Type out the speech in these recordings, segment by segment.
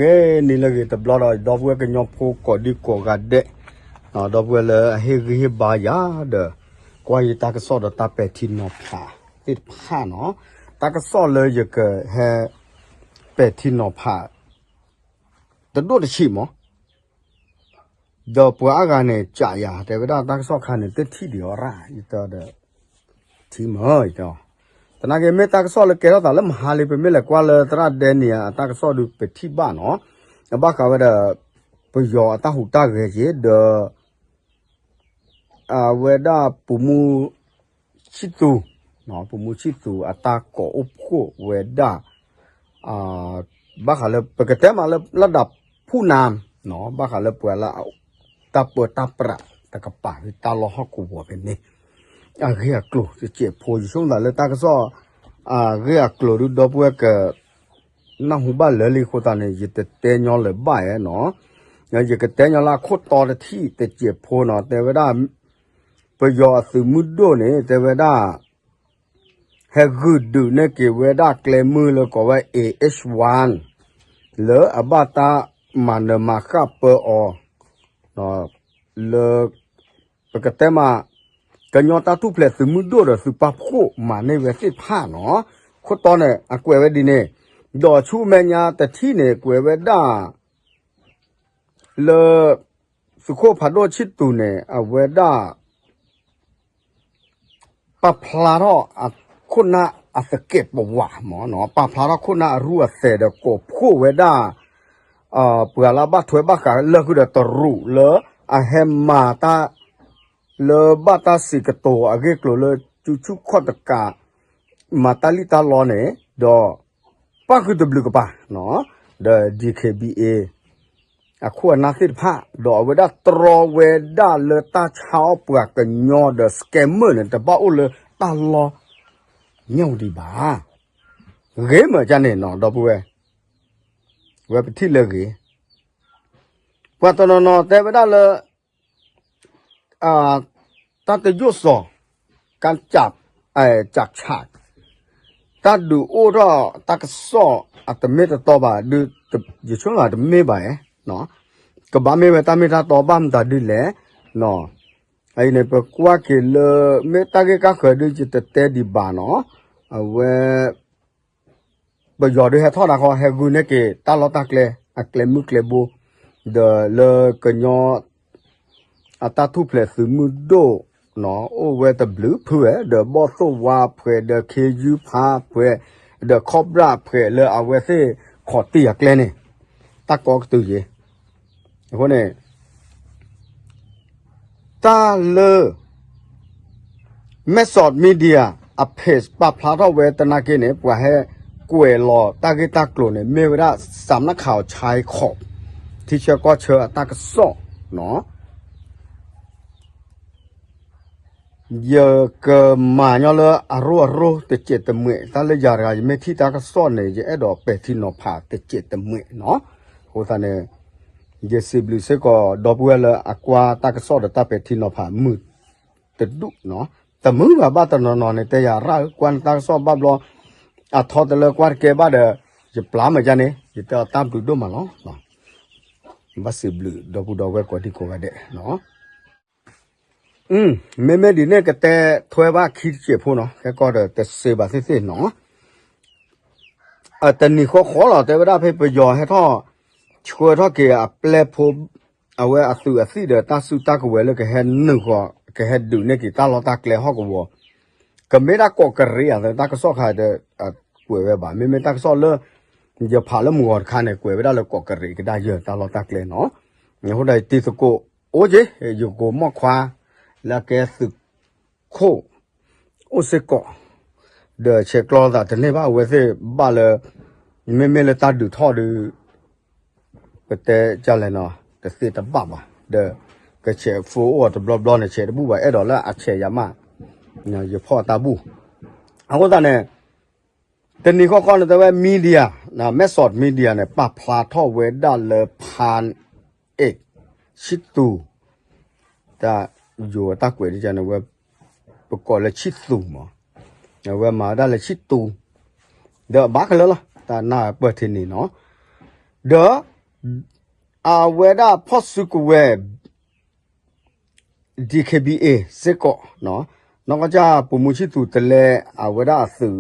ဂ့ၤ နံၤလၢဂ့ၤတဘျီဒီး ဒီပုၢ်ဝဲၢ်ကညီဖိကိးဒံကိးဂၤဒဲး, ဒီပုၢ်ဝဲၢ်လၢအဟ့ၣ်ဂံၢ်ဟ့ၣ်ဘါယၤဒီး ကွၢ်ယတၢ်ကစီၣ်ဒီးတၢ်ပဲာ်ထံနီၤဖးသ့ၣ်တဖၣ်နီၤ, တၢ်ကစီၣ်လၢယကဟဲပဲာ်ထံနီၤဖး တဒိၣ်တဆံးမး ဒီးပှၤအါဂၤန့ၣ် ကးယၤ တဲဝဲဒၣ်တၢ်ကစီၣ်ခါန့ၣ် တထံၣ်ဒံးအီၤရၣ် ယတဲဒီး ထံၣ်မၢ် ယတဲအီၤ, သနာ်က့ မ့ၢ်တၢ်ကစီၣ်လၢကဲထီၣ်သးလၢမဟါလံ ပမ့ၢ်လဲၤကွၢ်လၢသရၣ်ဒဲနံၤ အတၢ်ကစီၣ်ဒုးပထံၣ်ဘၣ်နီၤ, ဘၣ်ဃးဝဲဒီး ပယီၤအတၢ်ဟူးတၢ်ဂဲၤက့ၤ ဒီး အဝဲဒၣ်ပူၤမူဆံၣ်သူး, ပူၤမူဆံၣ်သူးအတၢ်ကိးအိၣ်ဖှိၣ်ဝဲဒၣ် ဘၣ်ဃးလၢပကတဲမးလၢလၢဒၣ်ဖူၣ်နၤ, ဘၣ်ဃးလၢပှၤလၢ တၢ်ပၢတၢ်ပြးတကပၤ တၢ်လီၢ်ဟီၣ်ကဝီၤဖဲန့ၣ် အဂ့ၢ်အကျိၤတစဲးဖိ ယဆိကမိၣ်သးလၢတၢ်ကစီၣ် အဂ့ၢ်အကျိၤဒုး ဒီပုၢ်ဝဲၢ်က နၢ်ဟူဘၣ်လၢလံအဃိသတးန့ၣ် ယတတဲညီလၢၤဘၣ်ဧါနီၤ, ယကတဲညီလၢအခိၣ်တီတထံၣ်တစဲးဖိနီၤ တဲဝဲဒၣ် ပယီၤအသုးမုၢ်ဒိၣ်န့ၣ် တဲဝဲဒၣ် ဟဲဂုာ်ဒုးန့ၢ်က့ၤဝဲဒၣ်ကျဲမုၢ်လၢကိးဝဲ A H one လၢအဘၣ်တၢ်မၤနၢၤမၤဃၣ်ပၢအီၤ လၢ ပကတဲမး ကညီတၢ်ထူၣ်ဖျဲးသုးမုၢ်ဒိၣ်ဒီးသုးပာ်ဖှိၣ်မၤန့ၢ်ဝဲသ့ၣ်တဖၣ်နီၤ, ခိၣ်တီန့ၣ် အကွဲးဝဲဒ်န့ၣ်, ဒီးဆူမဲာ်ညါတထံၣ်န့ၣ် ကွဲးဝဲဒၣ် လၢ သုးခိၣ်ဖးဒိၣ်ဆံၣ်သူးန့ၣ် အဝဲဒၣ် ပာ်ဖျါထီၣ်အခိၣ်နၢ်အသကဲးပဝးမး, ပာ်ဖျါထီၣ်ခိၣ်နၢ်အရူၢ်အသဲးဒီးကိးဖှိၣ်ဝဲဒၣ် ပှၤလၢဘၣ်ထွဲဘၣ်ဃးလၢာ်ဃုာ်ဒီးတရူးလၢအဟဲမၤတၢ် လၢဘၣ်တၢ်စံးကတိၤအဂ့ၢ်ကျိၤလၢ ကၠူဆူၣ်ခီၣ်တကး မၤတၢ်လံၣ်တၢ်လီန့ၣ် ဒီး ပၣ်ဃုာ်တဘျုးကပၤ ဒီး D K B A အခိၣ်အနၢ်သ့ၣ်တဖၣ် ဒီးအဝဲဒၣ်တြီဝဲဒၣ်လၢတၢ်ဆါအီၣ်ပှၤကညီဒီး scammer န့ၣ် တဘၣ်အိၣ်လၢတၢ်လီၢ် မၠၣ်ဝတံၤဘၣ်. ဂ့ၤမးကန့ၣ်နီၤ ဒီပုၢ်ဝဲၢ်, ဝဲပထံၣ်လၢဂ့ၤ, ပှၤတနီၤနီၤတဲဝဲဒၣ်လၢ တၢ်တယိၣ်စီၤ ကၢ်ကၠး ကၠးဆး တၢ်ဒုးအိၣ်ထီၣ်တၢ်ကစီၣ်အတမ့ၢ်တတီဘၣ် ယဆိကမိၣ်တမ့ၢ်ဘၣ်, ကဘၣ်မ့ၢ်ဝဲတၢ်မ့ၢ်တၢ်တီဘၣ်မတၤဒ်လဲၣ်, အံၤန့ၣ် ပကွၢ်က့ၤလၢ မ့ၢ်တၢ်ဂ့ၢ်ကၢ်ဃၢၤဒုး ယတတဲဒံးဘၣ်နီၤ, အဝဲ ပယီၤဒုးဟဲထီၣ်ဒၣ်ဃီ ဟဲဂုာ်န့ၢ်က့ၤတၢ်လီၢ်တၢ်ကျဲ အကျဲမုၢ်ကျဲဘိ, ဒီးလၢကညီ အတၢ်ထူၣ်ဖျဲးသုးမုၢ်ဒိၣ် အိၣ်ဝဲတဘျုးဖုဝဲ ဒီးဘီၣ်သိၣ်ဝါဖှဲး ဒီးခ့ယုဖါဖှဲး ဒီးခီၣ်ဘြၣ်ဖှဲးလၢအဝဲသ့ၣ်ခီးတံၢ်အကျဲန့ၣ် တၢ်ကီကတုၤယ့ၤ, အဃိန့ၣ် တၢ်လၢ Message Media အ page ပာ်ဖျါထီၣ်ဝဲသနာ်က့န့ၣ် ပှၤဟဲကွဲးလီၤတၢ်ဂ့ၢ်တၢ်ကျိၤန့ၣ် မ့ၢ်ဝဲဒၣ် စးနၣ်ခးအီၤဆဲခီး ထံဆၢကီၢ်ဆၢအတၢ်ကစီၣ်နီၤ ယကမၤညီလၢအရိအရိတစဲးတမှဲး တၢ်လၢယၤတဂၤ ယမ့ၢ်ထံၣ်တၢ်ကစီၣ်န့ၣ် ယအဲၣ်ဒိးပဲာ်ထံနီၤဖးတစဲးတမှဲးနီၤ. အဃိသတးန့ၣ် ယစံးဘျုးစ့ၢ်ကီး ဒီပုၢ်ဝဲၢ်လၢအကွၢ်တၢ်ကစီၣ်ဒီးတၢ်ပဲာ်ထံနီၤဖးမုာ်တဒူၣ်နီၤ. တမုာ်ဘၣ်ဘၣ်တနီၤနီၤန့ၣ် တဲယၤရၣ်ဧၢ ကွၢ်နတၢ်ကစီၣ်ဘၣ်ဘျီ အထီတလၢကွၢ်တကဲဘၣ်ဒီး ယပျၢ်မၤယါန့ၣ် ယတဲအီၤတၢ်ဘျုးဒိၣ်မးလီၤ. ဘၣ်စံးဘျုးဒီပုၢ်ဒီဝဲၢ်ကိးဒံကိးဂၤဒဲးနီၤ. မ့မ့ၢ်ဒ်န့ၣ် ကတဲထွဲဘၣ်ခံတစဲးဖိနီၤ, ခဲကီၢ်ဒီးတစဲးဘၣ်သ့ၣ်သ့ၣ်နီၤ. တနံၤဃီဃီလီၤ တဲဝဲဒၣ်ဖဲပယီၤဟဲထီၣ် ဆှၢထီၣ်က့ၤအပျဲၢ်ဖိ အဝဲအသုးအသံၣ်ဒီးတၢ်စုတၢ်ကဝဲၤလၢကဟဲနုာ်ဃီၤ ကဟဲဒုးန့ၢ်က့ၤတၢ်လီၢ်တၢ်ကျဲဟီၣ်ကဝီၤ ကမ့ၢ်ဒၣ်ကီးကရ့းအသး တၢ်ကစီၣ်ခါဒီး ကွဲးဝဲဘၣ်. မ့မ့ၢ်တၢ်ကစီၣ်လၢ ယဖးလၢမုၢ်ဂီၤတခါန့ၣ် ကွဲးဝဲဒၣ်လၢကီးကရ့းကဒါယၢၤတၢ်လီၢ်တၢ်ကျဲနီၤ. အဃိဒီးတံၤသကိးအိၣ်က့ၤ ယကိးမိၢ်ခွါ လၢအကဲသုးခိၣ် အိၣ်စ့ၢ်ကီး ဒီးဆဲးကျိးသးတန့ၢ်ဘၣ် အဝဲသ့ၣ်ဘၣ်လၢ မ့မ့ၢ်လၢတၢ်ဒုးထီၣ်ဒုး ပတဲဒ်လဲၣ်နီၤ တသ့တဘၣ်ဘၣ် ဒီး ကဆဲးဖိအိၣ်အီၤတဘျီဘျီန့ၣ် ဆဲးတဘူၣ်ဘၣ် အဲၣ်ဒိးလၢအဆဲးယၤမး ယဖီၣ်တၢ်ဘူၣ် အဃိသတးန့ၣ် တနံၤဃီဃီန့ၣ် တဲဝဲ media, Message Media န့ၣ် ပာ်ဖျါထီၣ်ဝဲဒၣ်လၢ ဖါအဲၣ် ဆံၣ်သူး တၢ်ယိၤတၢ်ကွဲးဒ်န့ၣ်ဝဲ ပကိးလၢဆံၣ်သူးမး, အဝဲမၤဝဲဒၣ်လၢဆံၣ်သူး ဒီးဘၣ်ခဲလၢာ်လီၤ တၢ်နၢ်ပၢၢ်ထံန့ၣ်နီၤ. ဒီး အဝဲဒၣ်ဖီၣ်စုကဝဲၤ DKBA စ့ၢ်ကီး, နီၢ်ကီၢ် ပိာ်မူဆံၣ်သူးတလဲ အဝဲဒၣ်အသုး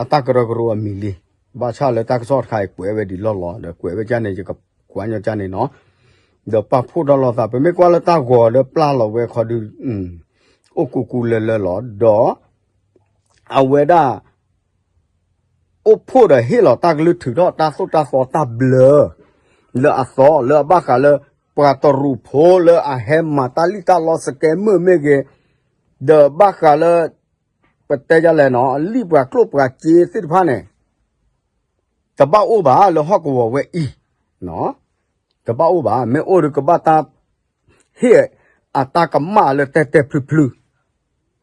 အတၢ်ကရၢကရိအမံၤလံ. ဘၣ်ဆၣ်လၢတၢ်ကစီၣ်တခါအံၤ ကွဲးဝဲဒ်လီၢ်လီၤ ဒီးကွဲးဝဲကၢ်န့ၣ် ယကကွၢ်ညီကၢ်န့ၣ်နီၤ, ဒီးပာ်ဖှိၣ်ထီၣ်လိာ်သး ပမ့ၢ်ကွၢ်လၢတၢ်ဂီၤလၢပျၢ်လီၤဝဲခီဒု အိၣ်ကူကူလၢလၢလီၤ. ဒီး အဝဲဒၣ် အိၣ်ဖှိၣ်ဒီးဟ့ၣ်လီၤတၢ်ကလုၢ်ထုးထီၣ်တၢ်သိၣ်တၢ်သီတၢ်ဘျၢ လၢအသီ လၢအဘၣ်ဃးလၢ ပှၤတရူးဖိလၢအဟဲမၤတၢ်လံၣ်တၢ်လီ စကဲမုၣ်မ့ၢ်ဂ့ၤ, ဒီးဘၣ်ဃးလၢ ပတဲယလဲၣ်နီၤ လံၣ်ပှၤကျိၣ်ပှၤစ့သ့ၣ်တဖၣ်န့ၣ် တဘၣ်အိၣ်ဘၣ်လၢဟီၣ်ကဝီၤဝဲအံၤ, တဘၣ်အိၣ်ဘၣ် မ့ၢ်အိၣ်ဒီးကဘၣ်တၢ် ဟ့ၣ်အတၢ်ကမၣ်လၢတဲတဲဖျုဖျု,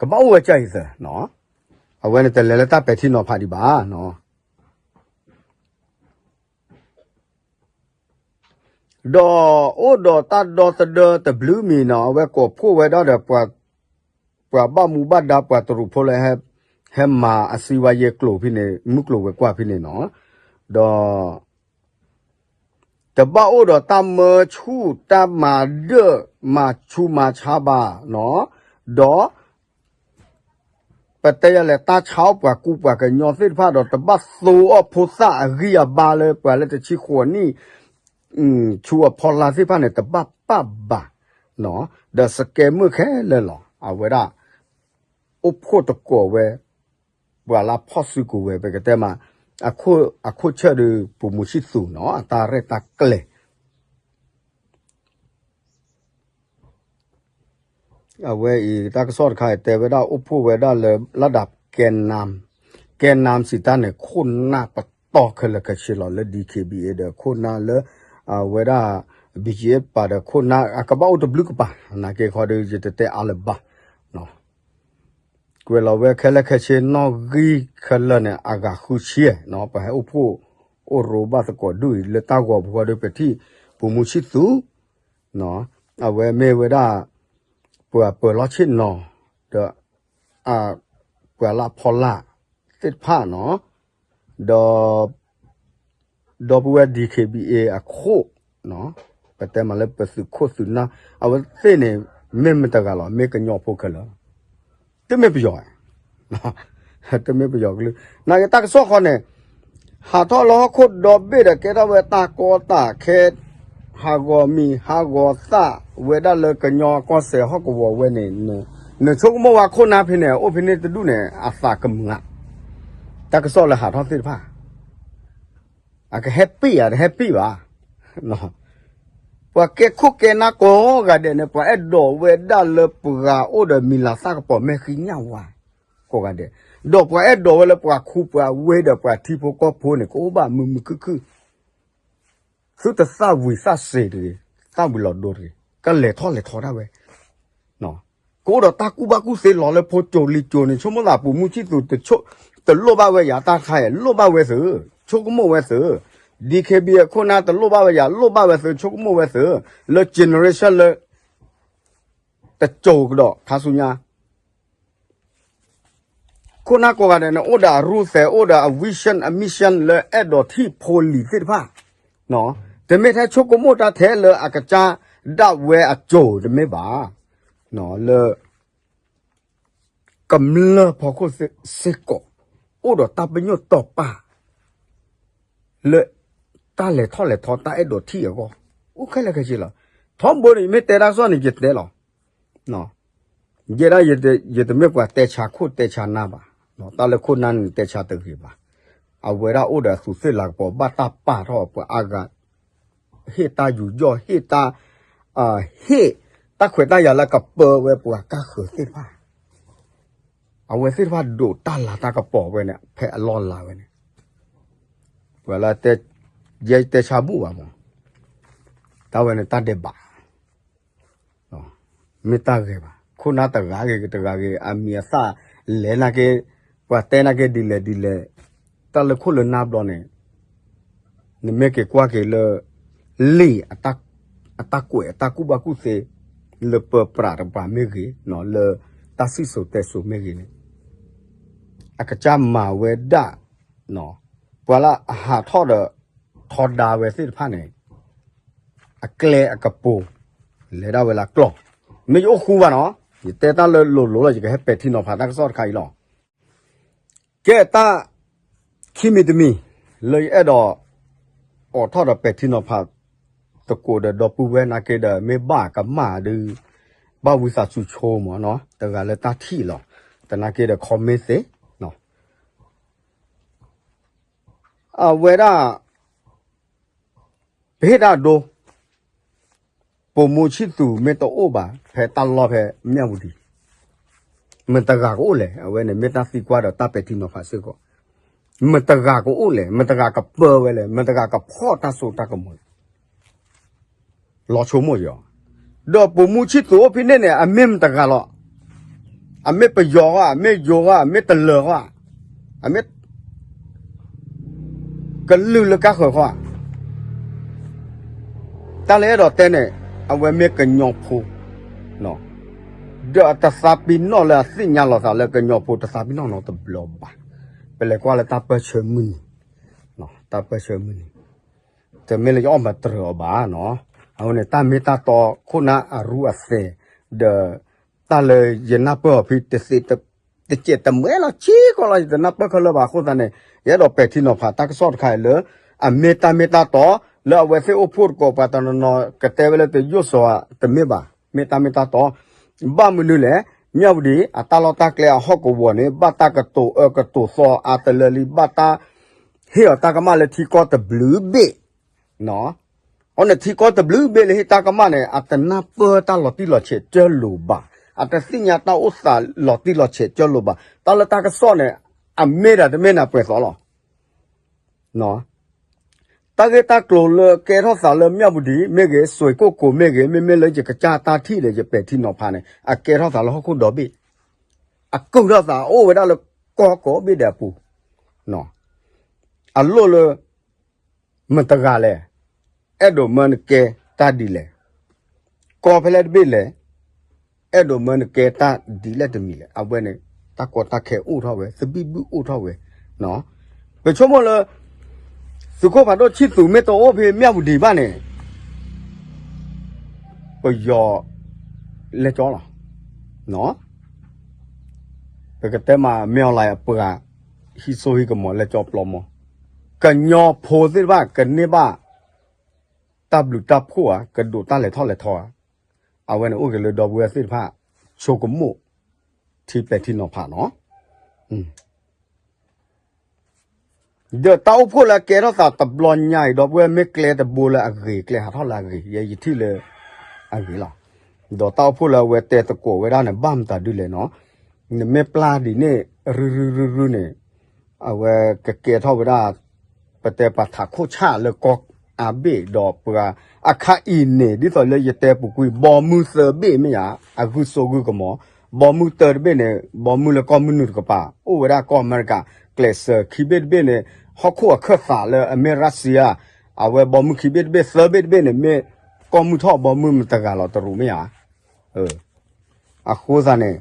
ကဘၣ်အိၣ်ဝဲကၢ်အံၤသၢ, အဝဲန့ၣ်တလဲၤလၢတၢ်ပဲာ်ထံနီၤဖးဒံးဘၣ်. ဒီးအိၣ်ဒီးတၢ်ဒီသဒၢတဘျုးမံၤနီၤ အဝဲကိးဖှိၣ်ဝဲဒၣ်ဒီး ပှၤဘၣ်မူဘၣ်ဒါ ပှၤတရူးဖိလၢ ဟဲမၤအစံးဝါယဲၢ်ကျိာ်ဖဲန့ၣ် မုၢ်ကျိာ်ဝဲၤကွာ်ဖဲန့ၣ်နီၤ, ဒီး တဘၣ်အိၣ်ဒီးတၢ်မၢဆူၣ်တၢ်မၤဒၢၣ်မၤဆူးမၤဆါဘၣ်နီၤ, ဒီး ပတဲယလဲၣ် တၢ်ဆါအီၣ်ပှၤကူပှၤကညီသ့ၣ်တဖၣ်ဒီး တဘၣ်သိအီၣ်ဖိသၣ်အဂံၢ်အဘါလၢပှၤလၢတဆံဃိးနံၣ် ဆူအဖီလာ်သ့ၣ်တဖၣ်န့ၣ် တဘၣ်ပာ်ဘၣ်, ဒီးစကဲမုၣ်ခဲလၢာ်လီၤ အဝဲဒၣ် အိၣ်ဖှိၣ်တကိးဝဲ ပှၤလၢဖီၣ်စုကဝဲၤ ပကတဲမး အခိၣ်ဆၢၣ်ဒီး ပိာ်မူဆံၣ်သူးနီၤ အတၢ်ရဲၣ်တၢ်ကျဲၤ အဝဲအံၤ တၢ်ကစီၣ်တခါအံၤ တဲဝဲဒၣ်အိၣ်ဖှိၣ်ဝဲဒၣ်လၢ လၢဒၣ် ကဲနၢမ် ကဲနၢမ် စံးတၢ်န့ၣ် ခိၣ်နၢ်ပတီၢ်ခဲလၢာ်ခဲဆ့လီၤ လၢ DKBA ဒီးခိၣ်နၢ်လၢ အဝဲဒၣ် ဘံၣ်ကၠံအ့ပာ်ဒီးခိၣ်နၢ် အကဘၣ်အိၣ်တဘျုးကပၤ နာ်က့ခီဒီး ယတတဲအါလၢၤဘၣ် ကွဲးလီၤဝဲခဲလၢာ်ခဲဆ့နီၣ်ဂံၢ်ခဲလၢာ်န့ၣ် အဂၤဃုဆံနီၤ ပှၤဟဲအိၣ်ဖှိၣ်အိၣ်ရိဘၣ်သကိးဒူၣ်အံၤ လၢတၢ်ဂီၤပူၤဃီဒီး ပထံၣ် ပိာ်မူဆံၣ်သူး အဝဲမ့ၢ်ဝဲဒၣ် ပှၤပၢၤလီၢ်ဆ့ၣ်နီၤ ဒီး ပှၤလၢဖီလာ်သ့ၣ်တဖၣ်နီၤ ဒီး ဒီပုၢ်ဝဲၢ် DKBA အခိၣ် ပတဲမးလၢပသုးခိၣ်သုးနၢ် အဝဲသ့ၣ်န့ၣ် မ့ၢ်မတဂၤလီၤ မ့ၢ်ကညီဖိခဲလၢာ် တမ့ၢ်ပယီၤ တမ့ၢ်ပယီၤကလုၢ် နာ်က့တၢ်ကစီၣ်ဃီန့ၣ် ဟးထီၣ်လၢဟီၣ်ခိၣ်ဒီဘ့ၣ်ဒီး ကဲထီၣ်ဝဲတၢ်ကီတၢ်ခဲ ဟးဂီၤမံၤဟးဂီၤသၣ်ဝဲဒၣ်လၢကညီကီၢ်စဲၣ်ဟီၣ်ကဝီၤဝဲန့ၣ် နဆိကမိၣ်ဝဲခိၣ်နၢ်ဖဲန့ၣ် အိၣ်ဖဲန့ၣ်တဒူၣ်န့ၣ် အသးကမုာ်ဧါ တၢ်ကစီၣ်လၢဟးထီၣ်သ့ၣ်တဖၣ် အကဟဲပ့ၢ်ဧါ တဟဲပ့ၢ်ဘၣ် ပှၤကဲခိၣ်ကဲနၢ်ကိးဂၤဒဲးန့ၣ် ပှၤအဲၣ်ဒိးဝဲဒၣ်လၢပှၤအိၣ်ဒီးမံၤလၤသၣ်ကပီၤမဲာ်ဃံညၣ်ဝါ ကိးဂၤဒဲး, ဒီးပှၤအဲၣ်ဒိးဝဲလၢပှၤခူပှၤဝ့ဒီးပှၤထံဖိကီၢ်ဖိန့ၣ် ကအိၣ်ဘၣ်မုာ်မုာ်ခုၣ်ခုၣ် သုတသၣ်ဝံၤသၣ်စ့ၤတဂ့ၤ, သၣ်ဝံၤလီၤဒိတဂ့ၤ, ကလဲၤထီၣ်လဲၤထီဒၣ်ဝဲ ကအိၣ်ဒီးတၢ်ကူၣ်ဘၣ်ကူၣ်သ့လီၤလၢဖိကၠိလံၤကၠိန့ၣ် ဆိကမိၣ်သးပိာ်မုၣ်ဆံၣ်သူးတလိၣ်ဘၣ်ဝဲယၤတၢ်တခါအံၤ လိၣ်ဘၣ်ဝဲသု, ဆိကမိၣ်ဝဲသု, DKBA အခိၣ်နၢ်တလိၣ်ဘၣ်ဝဲယၤ လိၣ်ဘၣ်ဝဲသု ဆိကမိၣ်ဝဲသု, လၢ generation လၢ တကၠိကဒီးခါဆူညါ ခိၣ်နၢ်ကိးဂၤဒဲးန့ၣ် အိၣ်ဒီးအရူၢ်သဲး အိၣ်ဒီးအ vision အ mission လၢအဲၣ်ဒိးထံၣ်ဖိလံၤသ့ၣ်တဖၣ်, တမ့ၢ်ထဲဆိကမိၣ်တၢ်ထဲလၢအကစၢ်ဒၣ်ဝဲအကၠိတမ့ၢ်ဘၣ်, လၢ ကမျၢၢ်ဖီခိၣ်စ့ၢ်ကီး အိၣ်ဒီးတၢ်ပညိၣ်တီာ်ပာ် လၢ တၢ်လဲၤထီၣ်လဲၤထီတၢ်အဲၣ်ဒိးထံၣ်အဂီၢ်, အိၣ်ခဲလၢာ်ခဲဆ့လီၤ. ထီဘိန့ၣ် ယမ့ၢ်တဲတၢ်ကစီၣ်န့ၣ် ယတဲလီၤ. ယဲဒၣ် ယတမ့ၢ်ပှၤတဲဆါခိၣ်တဲဆါနၢ်ဘၣ်, တၢ်လၢခိၣ်နၢ်န့ၣ် တဲဆါတဂ့ၤဘၣ်. အဝဲဒၣ်အိၣ်ဒီးအသူးသ့ၣ်လၤကပီၤ ဘၣ်တၢ်ပာ်ထီၣ်ပှၤအါဂၤ ဟ့ၣ်တၢ်ယူးယီၣ် ဟ့ၣ်တၢ် ဟ့ၣ်တၢ်ခွဲးတၢ်ယာ်လၢကပၢဝဲပှၤကါဃၢၤသ့ၣ်တဖၣ်, အဝဲသ့ၣ်တဖၣ်ဒိးတၢ်လၤတၢ်ကပီၤဝဲန့ၣ် ဖဲအလီၢ်လၤဝဲန့ၣ်, ပှၤလၢ ယဲတဲဆါဘူၣ်ဘၣ်မး, တၢ်ဝဲန့ၣ်တၢ်ဒဲးဘး မ့ၢ်တၢ်ဂ့ၤဘၣ်. ခိၣ်နၢ်တဂၤဂ့ၤတဂၤဂ့ၤ အမံၤအသၣ်လဲၤနာ်က့, ပှၤတဲနာ်က့ဒ်လဲၣ်ဒ်လဲၣ်, တၢ်လၢခိၣ်လၢနၢ်ဘျီန့ၣ် နမ့ၢ်က့ၤကွၢ်က့ၤလၢ လံာ် အတၢ်ကွဲးအတၢ်ကူၣ်ဘၣ်ကူၣ်သ့ လၢပၢပြးတပၤမ့ၢ်ဂ့ၤ, လၢတၢ်စံၣ်စိၤတဲစိၤမ့ၢ်ဂ့ၤန့ၣ် အကစၢ်မၤဝဲဒၣ် ပှၤလၢအဟးထီၣ်ဒီး ထီဒါဝဲသ့ၣ်တဖၣ်န့ၣ် အကျဲအကပူၤ လဲၤဒၣ်ဝဲလၢကျီၢ်, မ့ၢ်ယအိၣ်ဃူဘၣ်နီၤ, ယတဲတၢ်လၢလိၤလိၤလီၤ ယကဟဲပဲာ်ထံနီၤဖးတၢ်ကစီၣ်တခါအံၤလီၤ. ကဲတၢ် ခံမံၤတမံၤ လၢယအဲၣ်ဒိး အိးထီၣ်ဒီးပဲာ်ထံနီၤဖး သကိးဒီးဒီပုၢ်ဝဲၢ်နာ်က့ဒီး မ့ၢ်ဘၣ်ကမၣ်ဒုး ဘၣ်ဝံသးစူၤဆိမးနီၤ, တဂၤလၢတၢ်ထံၣ်လီၤ, သနာ်က့ဒီး comment သ့ အဝဲဒၣ် ပဟ့ၣ်တၢ်ဒိ ပိာ်မူဆံၣ်သူးမ့ၢ်တအိၣ်ဘၣ် ဖဲတၢ်လီၢ်ဖဲမၠၣ်ဝတံၤ, မတဂၤကအိၣ်လဲၣ်, အဝဲန့ၣ်မ့ၢ်တၢ်သံကွၢ်ဒီးတၢ်ပဲာ်ထံနီၤဖးစ့ၢ်ကီး, မတဂၤကအိၣ်လဲၣ်, မတဂၤကပၢဝဲလဲၣ်, မတဂၤကဖီၣ်တၢ်စိတၢ်ကမီၤလဲၣ်, လီၤဆိကမိၣ်ယီၤ, ဒီးပိာ်မူဆံၣ်သူးအိၣ်ဖဲန့ၣ်န့ၣ် အမ့ၢ်မတဂၤလီၤ, အမ့ၢ်ပယီၤဧါ, အမ့ၢ်ယိၤဧါ, အမ့ၢ်တလၢၤဧါ, အမ့ၢ် ကလုာ်လၢကါဃၢၤဃီဧါ, တၢ်လၢအဲၣ်ဒိးတဲန့ၣ် အဝဲမ့ၢ်ကညီဖိ, ဒီးအတသးပ့ၤနီၣ်လၢအသ့ၣ်ညါလီၤသးလၢကညီဖိတသးပ့ၤနီၣ်နီတဘျီဘၣ်, ပလဲၤကွၢ်လၢတၢ်ပၢဆှၢမုၢ်နံၤ, တၢ်ပၢဆှၢမုၢ်နံၤ, တမ့ၢ်လၢယအီၣ်မၤတြၢၤအီၤဘၣ်နီၤ, အဃိန့ၣ် တၢ်မ့ၢ်တၢ်တီခိၣ်နၢ်အရူအသဲး, ဒီး တၢ်လၢယနၢ်ပၢၢ်အီၤဖဲတသ့ တကဲးတမှဲလီၤ ဆံးကီးလီၤ ယတနၢ်ပၢၢ်ခဲလၢာ်ဘၣ်အဃိသတးန့ၣ် ယအဲၣ်ဒိးပဲာ်ထံနီၤဖးတၢ်ကစီၣ်တခါအံၤလၢ အမ့ၢ်တၢ်မ့ၢ်တၢ်တီ လၢအဝဲသ့ၣ်အိၣ်ဖှိၣ်သကိးပှၤတနီၤနီၤ ကတဲဝဲလၢတယိၣ်စီၤဧါ တမ့ၢ်ဘၣ် မ့ၢ်တၢ်မ့ၢ်တၢ်တီ ဘၣ်မနုၤလဲၣ် မၠၣ်ဝတံၤ အတၢ်လီၢ်တၢ်ကျဲအဟီၣ်ကဝီၤန့ၣ် ဘၣ်တၢ်ကတိၤအၢကတိၤသီအါတလၢလံ ဘၣ်တၢ် ဟ့ၣ်အီၤတၢ်ကမၣ်လၢထံကီၢ်တဘျုးဘ့ၣ် အဃိန့ၣ်ထံကီၢ်တဘျုးဘ့ၣ်လၢဟ့ၣ်တၢ်ကမၣ်န့ၣ် အတနၢ်ပၢၢ်တၢ်လီၤတံၢ်လီၤဆဲးကၢလိာ်ဘၣ်, အတသ့ၣ်ညါတၢ်အိၣ်သးလီၤတံၢ်လီၤဆဲးကၢလိာ်ဘၣ်, တၢ်လၢတၢ်ကစီၣ်န့ၣ် အမ့ၢ်ဒၣ်တမ့ၢ်န့ၣ်ပှဲၤသီလီၤ. တၢ်ဂ့ၢ်တၢ်ကျိၤလၢကဲထီၣ်သးလၢမၠၣ်ဝတံၤမ့ၢ်ဂ့ၤ စွ့ၢ်ကိၣ်ကိၤမ့ၢ်ဂ့ၤ မ့မ့ၢ်လၢယကစၢ်တၢ်ထံၣ်ဒီးယပဲာ်ထံနီၤဖးန့ၣ် အကဲထီၣ်သးလၢဟီၣ်ခိၣ်ဒီဘ့ၣ်, အကုၢ်ထီၣ်သးအိၣ်ဝဲဒၣ်လၢကီၢ်ကိးဘ့ၣ်ဒဲးအပူၤ, အလိၣ်လၢ မတဂၤလဲၣ်, အဲၣ်ဒိးမၢနကဲတၢ်ဒ်လဲၣ်, ကီၢ်ဖဲလဲၣ်တဘ့ၣ်လဲၣ်, အဲၣ်ဒိးမၢနကဲတၢ်ဒ်လဲၣ်တမံၤလဲၣ်, အဝဲန့ၣ် တၢ်ကီတၢ်ခဲအိၣ်ထီၣ်ဝဲ သဘံၣ်ဘုၣ်အိၣ်ထီၣ်ဝဲ, ပဆိကမိၣ်လၢ သုးခိၣ်ဖးဒိၣ်ဆံၣ်သူးမ့ၢ်တအိၣ်ဖဲမၠၣ်ဝတံၤဘၣ်န့ၣ် ပယီၤလဲၤကၠီလီၤ. ပကတဲမး မ့ၢ်အီၤလၢအပှၤ ဟံးစိဟံးကမီၤလဲၤကၠီပျီမီၤ, ကညီဖိသ့ၣ်တဖၣ်ကန့ၢ်ဘၣ် တၢ်ဘျုးတၢ်ဖှိၣ်ဧါ ကဒိးတၢ်လဲၤထီၣ်လဲၤထီဧါ, အဝဲန့ၣ်အိၣ်က့ၤလၢဒီပုၢ်ဝဲၢ်သ့ၣ်တဖၣ် ဆိကမိၣ် ထံပဲာ်ထံနီၤဖးနီၤ. ဒီးတၢ်အိၣ်ဖှိၣ်လၢအကဲထီၣ်သးတဘျီညါအံၤ ဒီပုၢ်ဝဲၢ်မ့ၢ်ကျဲတဘိလၢအဂ့ၤ ကျဲဟးထီၣ်လၢအဂ့ၤ ယဲယထံၣ်လၢအဂ့ၤလီၤ. ဒီးတၢ်အိၣ်ဖှိၣ်လၢအဝဲတဲသကိးဝဲဒၣ်န့ၣ် ဘၣ်မတၤဒုလဲၣ်နီၤ, နမ့ၢ်ပျၢ်ဒ်န့ၣ် ရုရုရုရုန့ၣ် အဝဲကကဲထီၣ်ဝဲဒၣ် ပတဲပှၤထးခိၣ်ဆၣ်လၢကီၢ်အါဘ့ၣ်ဒီးပှၤ အခါအံၤန့ၣ် ဒ်သိးလၢယတဲပူၤကွံာ် ဘီမုၢ်သၢဘ့ၣ်မ့ၢ်ယါ အဂုာ်စိဂုာ်ကမီၤ, ဘီမုၢ်တၢတဘ့ၣ်န့ၣ် ဘီမုၢ်လၢကီၢ်မုၢ်နုာ်တကပၤ အိၣ်ဝဲဒၣ်ကီၢ်အမဲရကၤ ကျဲးစၢး ခံဘ့ၣ်တဘ့ၣ်န့ၣ် ဟီၣ်ခိၣ်အခၢၣ်သးလၢအမ့ၢ်ရၣ်စံယါ အဝဲဘီမုၢ်ခံဘ့ၣ်တဘ့ၣ် သၢဘ့ၣ်တဘ့ၣ်န့ၣ် မ့ၢ်ကီၢ်မုၢ်ထီၣ်ဘီမုၢ်မတဂၤလီၤတရူးမ့ၢ်ယါ အဃိသတးန့ၣ်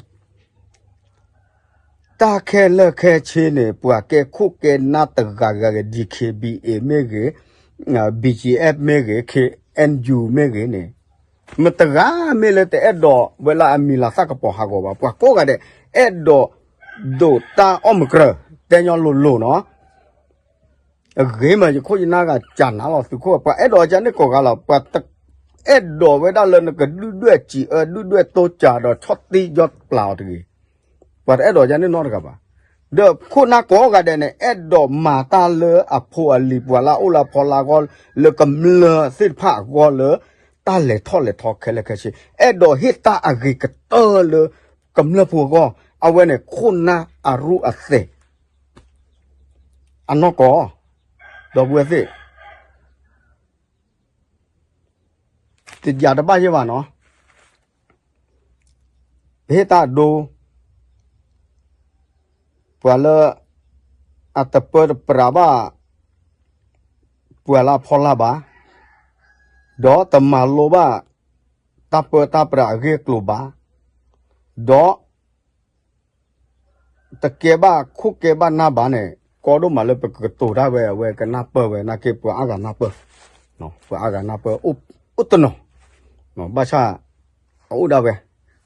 တၢ်ခဲလၢာ်ခဲဆ့န့ၣ် ပှၤကဲခိၣ်ကဲနၢ်တဂၤဂၤဂ့ၤ DKBA မ့ၢ်ဂ့ၤ, BGF မ့ၢ်ဂ့ၤ, KNU မ့ၢ်ဂ့ၤန့ၣ် မတဂၤမ့ၢ်လၢတအဲၣ်ဒိးဝဲလၢအမံၤလၤသၣ်ကပီၤဟးဂီၤဘၣ်. ပှၤကိးဂၤဒဲး အဲၣ်ဒိးဒိးတၢ်အီၣ်မုၢ်ကြၢး တဲညီလိၤလိၤနီၤ အဂ့ၤမး ယခိၣ်ယနၢ်ဂၤကနၤလီၤ သုးခိၣ် ပှၤအဲၣ်ဒိးကန့ၣ်ကိးဂၤလီၤ ပှၤတအဲၣ်ဒိးဝဲဒၣ်လၢနကဒုၣ်ဒွဲၣ်စံးအၢ ဒုၣ်ဒွဲၣ်တိစၢ်ဒီးဆီၣ်တံၢ်ယီၢ်ပျၢ်အီၤတဂ့ၤ. ပှၤတအဲၣ်ဒိးကန့ၣ်နီတဂၤဘၣ်. ဒီးခိၣ်နၢ်ကိးဂၤဒဲးန့ၣ် အဲၣ်ဒိးမၤတၢ်လၢအဖိအလံၤ ပှၤလၢအအိၣ်လၢအဖီလာ်အဂီၢ် လၢကမျၢၢ်သ့ၣ်တဖၣ်အဂီၢ်လၢ တၢ်လဲၤထီၣ်လဲၤထီခဲလၢာ်ခဲဆ့ အဲၣ်ဒိးဟ့ၣ်တၢ်အဂ့ၤကတၢၢ်လၢ ကမျၢၢ်ဖိအဂီၢ် အဝဲန့ၣ်ခိၣ်နၢ်အရူအသဲး အနီၢ်ကီၢ် ဒီပုၢ်ဝဲၢ်သ့ၣ် တယၤတဘၣ်ယဲၢ်ဘၣ်နီၤ ပဟ့ၣ်တၢ်အဒိ ပှၤလၢ အတပၢတပြးဘၣ် ပှၤလၢအဖီလာ်ဘၣ် ဒီးတမၤလိဘၣ် တၢ်ပၢတၢ်ပြးအဂ့ၢ်အကျိၤဘၣ် ဒီး တကဲဘၣ်ခိၣ်ကဲဘၣ်နၢ်ဘၣ်န့ၣ် ကီဒိၣ်မးလၢပကကတိၤတၢ်ဝဲ အဝဲကနၢ်ပၢၢ်ဝဲ နာ်က့ပှၤအါဂၤနၢ်ပၢၢ်, ပှၤအါဂၤနၢ်ပၢၢ် အိၣ်တနီၤ, ဘၣ်ဆၣ် အအိၣ်ဒၣ်ဝဲ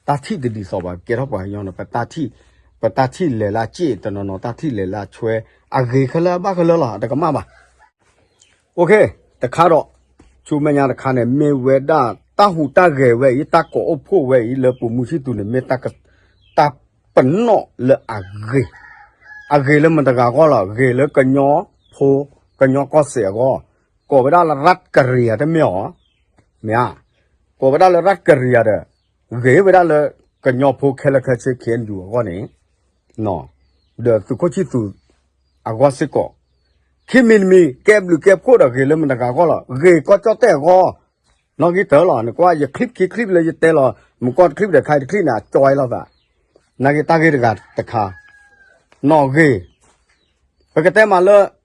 တၢ်ထံၣ်တဒ်သိးဘၣ် ကဲထီၣ်ပှၤကညီန့ၣ် ပတၢ်ထံၣ်လဲၤလၢစ့ၣ်တနီၤနီၤ တၢ်ထံၣ်လဲၤလၢဆွဲ အဂ့ၤခဲလၢာ်ဘၣ်ခဲလၢာ်လီၤ တကမၣ်ဘၣ်. အိၣ်ခ့ တခါဒီး ဆူမဲာ်ညါတခါန့ၣ် မ့ၢ်ဝဲဒၣ် တၢ်ဟူးတၢ်ဂဲၤဝဲအံၤ တၢ်ကိးအိၣ်ဖှိၣ်ဝဲအံၤ လၢပိာ်မုၣ်ဆံၣ်သူးန့ၣ် မ့ၢ်တၢ်ပနီၣ်လၢအဂ့ၤ, အဂ့ၤလၢမတၤတဂၤအဂီၢ်လီၤ ဂ့ၤလၢကညီဖိ ကညီကီၢ်စဲၣ်အဂီၢ်, ကိးဝဲဒၣ်လၢ ရတ်ကရံယၤ တမ့ၢ်အီၤ, မ့ၢ်ဧါ, ကိးဝဲဒၣ်လၢ ရတ်ကရံယၤ ဒီး ဂ့ၤဝဲဒၣ်လၢ ကညီဖိခဲလၢာ်ခဲဆ့ ခ့ၣ်အဲၣ်ယူၣ် အဂီၢ်န့ၣ် ဒီးသုးခိၣ်ဆံၣ်သူး အဂီၢ်စ့ၢ်ကီး, ခံမံၤတမံၤ ကဲဘျုးကဲဖှိၣ်ဒီး ဂ့ၤလၢမတၤတဂၤအဂီၢ်လီၤ ဂ့ၤကီၢ်ကၠီၣ်တဲၣ်အဂီၢ်, နီၣ်ဂံၢ်တၢလီၤ နကွၢ် ယချံၣ်ခံချံၣ်လၢယတဲလီၤ မုၢ်ကီၢ်တချံၣ်ဒီးခါအံၤတချံၣ်န့ၣ် အကၠီလီၤသး, နာ်က့တၢ်ဂ့ၢ်တဂၤတခါ, နီၣ်ဂ့ၤ, ပကတဲမးလၢ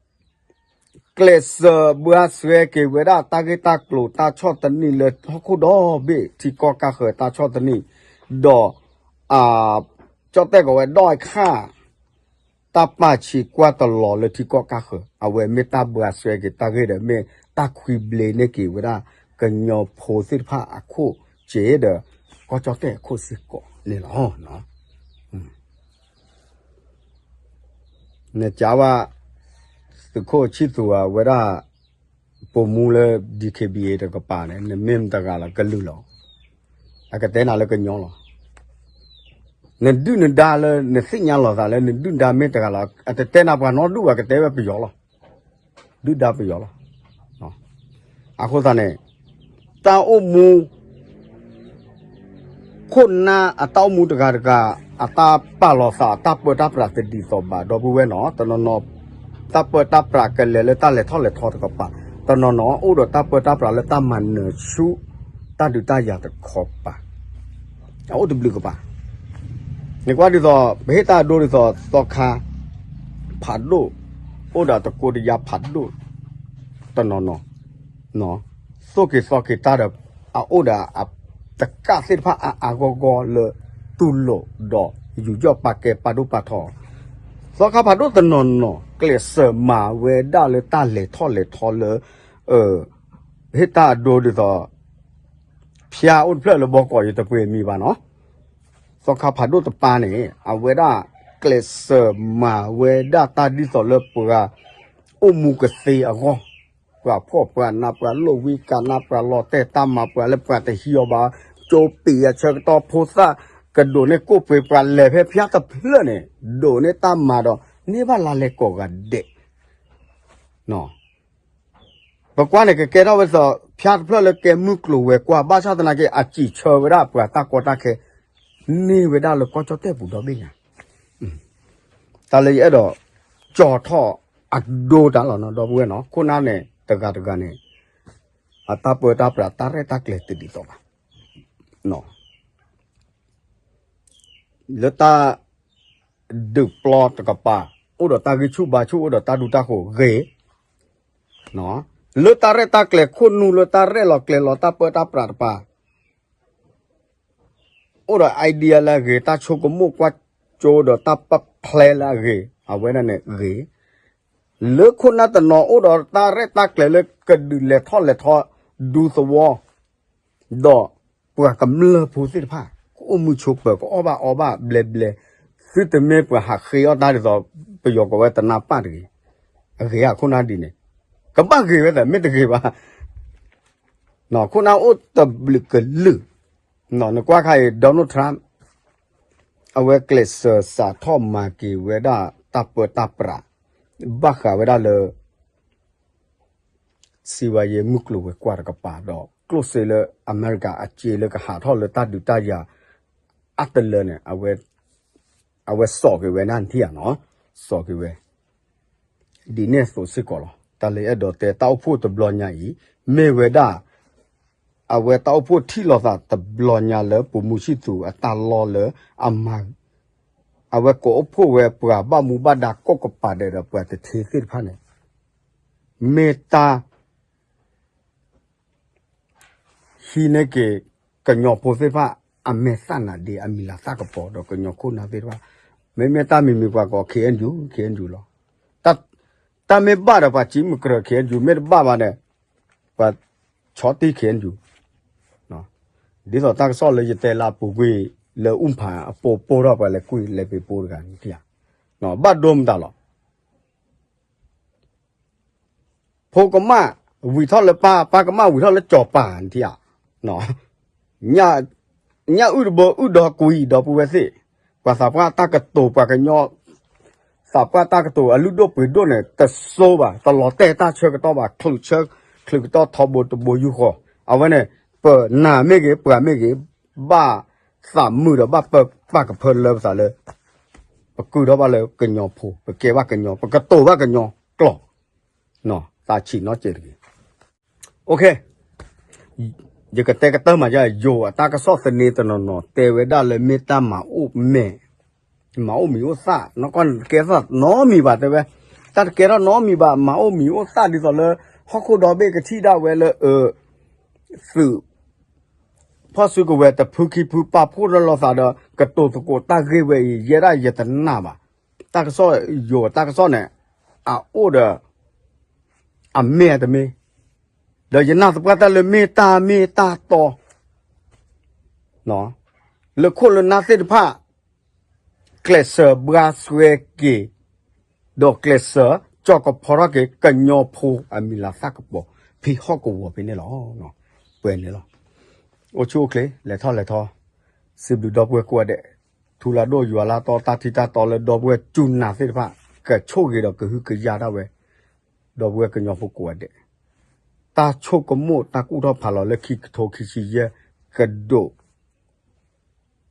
ကျဲးစၢးဘှါစွဲက့ၤဝဲဒၣ် တၢ်ဂ့ၢ်တၢ်ကျိၤ တၢ်ဆီၣ်သနံးလၢဟီၣ်ခိၣ်ဒီဘ့ၣ် ထံကီၢ်ကါဃၢၤ တၢ်ဆီၣ်သနံး, ဒီး ကၠီၣ်တဲၣ်ကိးဝဲ ဒီၣ်အခၣ် တၢ်ပာ်ဆံးကွၢ်တလီၤလၢထံကီၢ်ကါဃၢၤ အဝဲမ့ၢ်တၢ်ဘှါစွဲက့ၤတၢ်ဂ့ၢ်ဒီး မ့ၢ်တၢ်ခွံဘျ့န့ၢ်က့ၤဝဲဒၣ် ကညီဖိသ့ၣ်တဖၣ်အခိၣ်စ့ၢ်ဒီး ကီၢ်ကၠီၣ်တဲၣ်အခိၣ်စ့ၢ်ကီးန့ၣ်လီၤ. နကးဝဲ သုးခိၣ်ဆံၣ်သူးဝဲဒၣ် ပိာ်မူလၢ DKBA တကပၤန့ၣ် နမ့ၢ်မတၤတဂၤလီၤ ကလုာ်လီၤ. အကတဲနၤလၢကညီလီၤ. နဒုၣ်နဒါလၢ နသ့ၣ်ညါလီၤသးလၢ နဒုၣ်ဒါမ့ၢ်တဂၤလီၤ. အတတဲနၤပှၤနီတဒူၣ်ဘၣ် ကတဲဝဲပယီၤလီၤ. ဒုၣ်ဒါပယီၤလီၤ. အဃိသတးန့ၣ် တၢ်အိၣ်မူ ခိၣ်နၢ်အတၢ်အိၣ်မူတဂၤတဂၤ အတၢ်ပာ်လီၤသး အတၢ်ပၢတၢ်ပြးတဒ်သိးဘၣ် ဒီပုၢ်ဝဲၢ်နီၤ, တနီၤနီၤ တၢ်ပၢတၢ်ပြးကလဲၤလၢတၢ်လဲၤထီၣ်လဲၤထီတကပၤ, တနီၤနီၤ အိၣ်ဒီးတၢ်ပၢတၢ်ပြးလၢတၢ်မၤနၢၤဆူ တၢ်ဒုးတၢ်ယၤတခီပၤ, အအိၣ်တဘျုးကပၤ, နကွၢ်ဒ်သိး ပဟ့ၣ်တၢ်အဒိဒ်သိး သီခါ ဖးဒိၣ်, အိၣ်ဒီးတကိးတယါဖးဒိၣ်, တနီၤနီၤ သိၣ်က့ၤသီက့ၤတၢ်ဒီး အအိၣ်ဒီးအတကၣ်သ့ၣ်တဖၣ်အါအါဂီၢ်ဂီၢ်လၢ တူၢ်လိာ်ဒီးယူးယီၣ်ပာ်ကဲပာ်ဒိၣ်ပာ်ထီ, သီခါဖးဒိၣ်တနီၤနီၤ ကျဲးစၢးမၤဝဲဒၣ်လၢတၢ်လဲၤထီၣ်လဲၤထီလၢ ဟ့ၣ်တၢ်အဒိဒ်သိး ဖၠါအိၣ်တဖျၢၣ်လၢဘီကီး ယတပှ့ၤမံၤဘၣ်နီၤ, သီခါဖးဒိၣ်တပၤန့ၣ် အဝဲဒၣ်ကျဲးစၢးမၤဝဲဒၣ်တၢ်ဒ်သိးလၢပှၤ အိၣ်မူကသ့အဂီၢ်, ပှၤဖှီၣ်ပှၤနး ပှၤလိၣ်ဝံကးနး ပှၤလီၤတဲာ်တၢ်မၤ ပှၤလၢပှၤတဟံးအီၤဘၣ်, ကၠိပံာ်အဆၢကတီၢ်ဖိသၣ် ကဒိးန့ၢ်ကိၣ်ပှ့ၤ ပှၤလဲၤဖဲဖၠါတဖျၢၣ်န့ၣ် ဒိးန့ၢ်တၢ်မၤဒီး န့ၢ်ဘၣ်လါလဲကိးဂၤဒဲး ပကွၢ်န့ၣ် ကကဲထီၣ်ဝဲဒ်သိး ဖၠါတဖျၢၣ်လၢကဲမုၢ်ကျိၤဝဲၤကွာ် ဘၣ်ဆၣ်သနာ်က့ အစံးဆၢဝဲဒၣ်ပှၤတၢ်ကီတၢ်ခဲ န့ၢ်ဝဲဒၣ်လၢကီၢ်ကၠီၣ်တဲၣ်ပူၤဒီဘ့ၣ်ညါ, တၢ်လၢယအဲၣ်ဒိး ကၠီထီၣ်အဒိတၢ်လီၤနီၤ ဒီပုၢ်ဝဲၢ်နီၤ, ခိၣ်နၢ်န့ၣ် တဂၤတဂၤန့ၣ် အတၢ်ပၢတၢ်ပြးတၢ်ရဲၣ်တၢ်ကျဲၤတဒ်သိးဘၣ် လၢတၢ်ဒုးပျီတကပၤ အိၣ်ဒီးတၢ်ဂံၢ်ဆူၣ်ဘါဆူၣ် အိၣ်ဒီးတၢ်ဒူတၢ်ဃိၤဂ့ၤ, လၢတၢ်ရဲၣ်တၢ်ကျဲၤခိၣ်နူာ် လၢတၢ်ရဲၣ်လီၤကျဲၤလီၤတၢ်ပၢတၢ်ပြးတပၤ အိၣ်ဒီး idea လၢအဂ့ၤ တၢ်ဆိကမိၣ်ကွၢ်ကၠိဒီးတၢ်ပာ်ဖျါလၢအဂ့ၤ အဝဲဒၣ်န့ၣ်ဂ့ၤ, လၢခိၣ်နၢ်တနီၤအိၣ်ဒီးတၢ်ရဲၣ်တၢ်ကျဲၤလၢကဒုးလဲၤထီၣ်လဲၤထီ ဒူသဝီ ဒီးပှၤကမျၢၢ်ဖိသ့ၣ်တဖၣ် ကအိၣ်မုာ်ဆိးပၢၤ ကအီၣ်ဘၣ်အီဘၣ်ဘျဲဘျဲ, သုတမ့ၢ်ပှၤဟးဃ့အီၣ်တၢ်ဒ်သိး ပယီၤကိးဝဲတနၢ်ပၢ်တဂ့ၤ, အဂ့ၤဧါ ခိၣ်နၢ်ဒ်န့ၣ်, ကဘၣ်ဂ့ၤဝဲသး မ့ၢ်တဂ့ၤဘၣ် ခိၣ်နၢ်အိၣ်တဘျုးကလုာ်, နကွၢ်ခါအံၤ Donald Trump အဝဲကျဲးစၢးစးထီၣ်မၤက့ၤဝဲဒၣ်တၢ်ပၢတၢ်ပြး ဘၣ်ဃးဝဲဒၣ်လၢ စံးဝဲယဲမုၢ်ကျိၤဝဲၤကွာ်တကပၤဒီး ကျိၣ်စ့လၢအမဲရကၤအစ့လၢကဟးထီၣ်လၢတၢ်ဒုးတၢ်ယၤ အါတလၢန့ၣ် အဝဲစိာ်က့ၤဝဲဒၣ်နထံၣ်ဧါနီၤ, စိာ်က့ၤဝဲ ဒ်န့ၣ်အသိးစ့ၢ်ကီးလီၤ. တၢ်လၢအဲၣ်ဒိးတဲတၢ်အိၣ်ဖှိၣ်တဘျီညါအံၤ မ့ၢ်ဝဲဒၣ် အဝဲတၢ်အိၣ်ဖှိၣ်ထံၣ်လိာ်သးတဘျီညါလၢပိာ်မုၣ်ဆံၣ်သူးအတၢ်လီၢ်လၢအမၤ အဝဲကိးအိၣ်ဖှိၣ်ဝဲပှၤဘၣ်မူဘၣ်ဒါကိးကပၤဒဲးဒီးပှၤတထ့သ့ၣ်တဖၣ်န့ၣ် မ့ၢ်တၢ် ဟံးန့ၢ်က့ၤ ကညီဖိသ့ၣ်တဖၣ် အမဲာ်သၣ်နါဒ့ အမံၤလၤသၣ်ကပီၤ ဒီးကညီခိၣ်နၢ်သ့ၣ်တဖၣ် မ့မ့ၢ်တၢ်မံၤမံၤပှၤကိး ခ့ၣ်အဲၣ်ယူၣ် ခ့ၣ်အဲၣ်ယူၣ် လီၤ. တၢ် တၢ်မ့ၢ်ဘၣ်ဒီးပှၤစံးမုၢ်ကြၢး ခ့ၣ်အဲၣ်ယူၣ်, မ့ၢ်တဘၣ်ဘၣ်န့ၣ် ပှၤဆီတံၢ် ခ့ၣ်အဲၣ်ယူၣ်. ဒ်သိးတၢ်ကစီၣ်လၢယတဲလၢအပူၤကွံာ် လၢအူၣ်ဖးအပိာ်ပိၢ်ထီၣ်ပှၤလဲၤကွံာ်လဲၤပ့ၤပိာ်တဂၤန့ၣ်ဧါ, ဘၣ်ဒိမတၤလီၤ. ဖိကမၣ်ဝံၤထီၣ်လၢပၢ်, ပၢ်ကမၣ်ဝံၤထီၣ်လၢစီၤပၤန့ၣ်ဧါ. ညၣ်အုၣ်တဘိအုၣ်ဒီးကွံာ် ဒီပုၢ်ဝဲၢ်သ့ၣ်, ပှၤသးပှၢ်တၢ်ကတိၤ ပှၤကညီ သးပှၢ်တၢ်ကတိၤအလုၢ်ဒိၣ်ပှ့ၤဒိၣ်န့ၣ် တစိဘၣ်, တလီၤတဲာ်တၢ်ဆၢကတီၢ်ဘၣ်, ချုးဆၢ ချုးကတီၢ်ထီဘိတဘိယူၢ်ဃီ. အဝဲန့ၣ် ပနၤမ့ၢ်ဂ့ၤ ပှၤမ့ၢ်ဂ့ၤ ဘၣ်သးမုာ်ဒီးဘၣ်ပာ်ကဖၢလၢပသးလၢ ပကုၢ်ထီၣ်ဘၣ်လၢကညီဖိ, ပကဲဘၣ်ကညီ, ပကတိၤဘၣ်ကညီကျိာ်, သးဆံးနီတစဲးတဂ့ၤ. ယကတဲကတၢၢ်မး, ယိၤအတၢ်ကစီၣ်သန့တနီၤနီၤ တဲဝဲဒၣ်လၢမ့ၢ်တၢ်မၤအိၣ်မဲာ်, မၤအိၣ်မံၤအိၣ်သၣ်, နကီၢ်တကဲထီၣ်နီတမံၤဘၣ် တဲဝဲ, တၢ်တကဲထီၣ်နီတမံၤဘၣ်, မၤအိၣ်မံၤအိၣ်သၣ်ဒ်သိးလၢ ဟီၣ်ခိၣ်ဒီဘ့ၣ်ကထံၣ်ဒၣ်ဝဲလၢ အ သုး ဖီၣ်စုကဝဲၤတဖုခံဖု ပာ်ဖှိၣ်ထီၣ်လိာ်သးဒီး ကတိၤသကိးတၢ်ဂ့ၢ်ဝဲအံၤ ယဲဒၣ်ယတနာ်ဘၣ်. တၢ်ကစီၣ် ယိၤတၢ်ကစီၣ်န့ၣ် အအိၣ်ဒီး အမ့ၢ်အတမ့ၢ်, ဒီးယနာ်သပှၢ်တၢ်လၢမ့ၢ်တၢ်မ့ၢ်တၢ်တီ လၢခိၣ်လၢနၢ်သ့ၣ်တဖၣ် ကျဲးစၢးဘှါစွဲက့ၤ ဒီးကျဲးစၢးကၠီၣ်ကဖီထီၣ်က့ၤ ကညီဖိအမံၤလၤသၣ်ကပီၤ ဖဲဟီၣ်ကဝီၤဖဲန့ၣ်လီၤ. ပှဲၤန့ၣ်လီၤ. အိၣ်ဆူၣ်အိၣ်ချ့ လဲၤထီၣ်လဲၤထီ, စံးဘျုးဒီပုၢ်ဝဲၢ်ကိးဂၤဒဲး, ထူလၢဒိၣ်ယွၤလၢတီ တၢ်ထံတၢ်တီလၢဒီပုၢ်ဝဲၢ်စူၢ်နာ်သ့ၣ်တဖၣ် ကဆိၣ်ဂ့ၤဒီးကဟုကယာ်ဒၣ်ဝဲ ဒီပုၢ်ဝဲၢ်ကညီဖိကိးဂၤဒဲး, တၢ်ဆိကမိၣ်တၢ်ကူၣ်ထီၣ်ဖးလီၤလၢခံကထိခံဆံယဲၢ် ကဒိး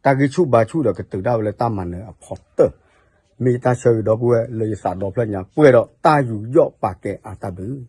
တၢ်ဂံၢ်ဆူၣ်ဘါဆူၣ်ဒီးကတုၤဒၣ်ဝဲလၢတၢ်မၤနၢၤအဖီတၢၢ်, မ့ၢ်ယတၢ်ဆၢဂ့ၤဒီပုၢ်ဝဲၢ်လၢယသးဒီဖျၢၣ်ညါ ပှဲၤဒီးတၢ်ယူးယီၣ်ပာ်ကဲအါတၢ်ဘျုး